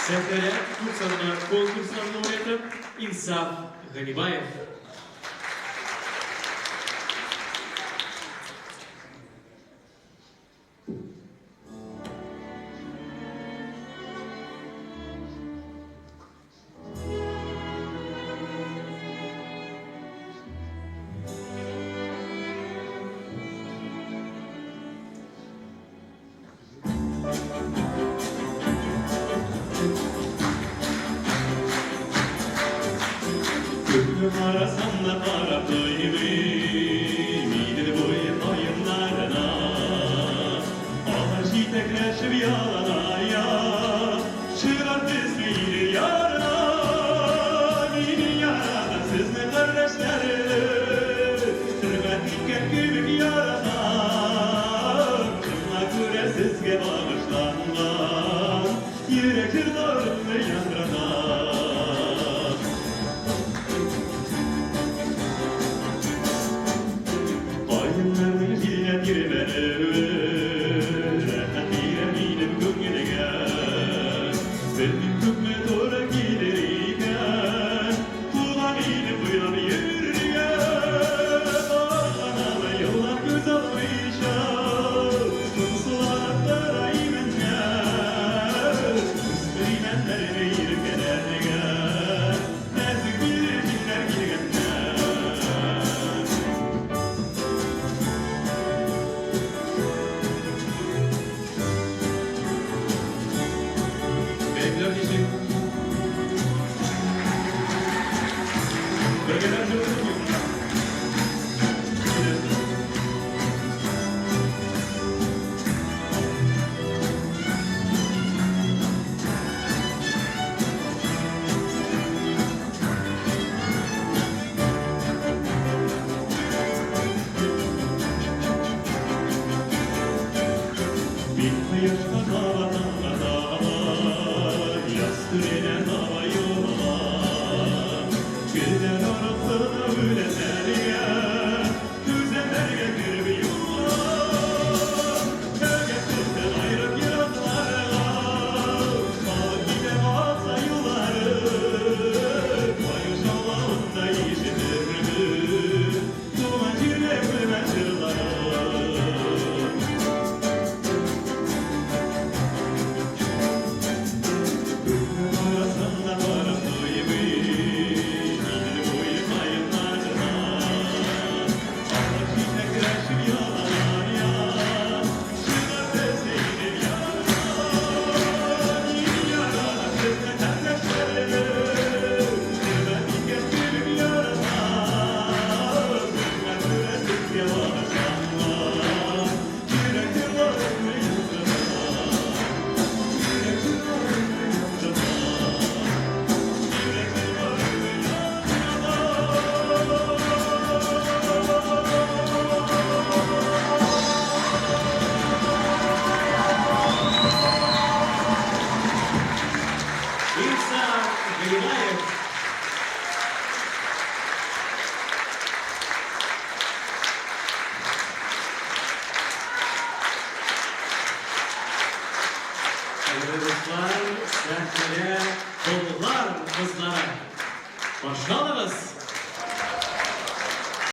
Сәхнәдә күпсанлы конкурслар лауреаты Инсаф Ганибаев. Күпме карасам да карап туймыйм Идел буе каеннарына. Алар җитәкләшеп яланаяк Чыгар төсле Идел ярына. Мине ярадан сезне кардәшләрем, Хөрмәт иткән кебек яратам. Шуңа күрә сезгә багышланган Йөрәк җырларымны яңгыратам. Каеннарның җилдә тирбәлүе Рәхәт бирә минем күңелгә. Белмим, күпме туры килер икән Туган илем буйлап йөрергә. Баганалы юллар күз алмыйча Моңсуланып тора имәннәр. Үстер имәннәрне иркәләргә Нәзек билле җилләр килгәннәр. Кәефләр ничек? Бергәләп җырлыйк юкмы? Киләсе. Мин кояшка таба, таңга таба, Яз түренә таба юлыга. Гөлләр арасына үләннәргә, Үзәннәргә кереп юлга. Әгәр сездән аерып еракларга Алып китә алса юллары, Каен шаулавын да ишетермен, Туган җирдә үлмәс җырлары. Күпме карасам да карап туймыйм Идел буе каеннарына. Алар җитәкләшеп яланаяк Чыгар төсле Идел ярына. Мин яратам сезне, кардәшләрем, Хөрмәт иткән кебек яратам. Шуңа күрә сезгә багышланган Йөрәк җырларымны яңгыратам. Йөрәк җырларымны яңгыратам. Йөрәк җырларымны яңгыратам. Инсаф Ганибаев. Кадерле дуслар, сәхнәдә Болгар кызлары. Каршы алыгыз!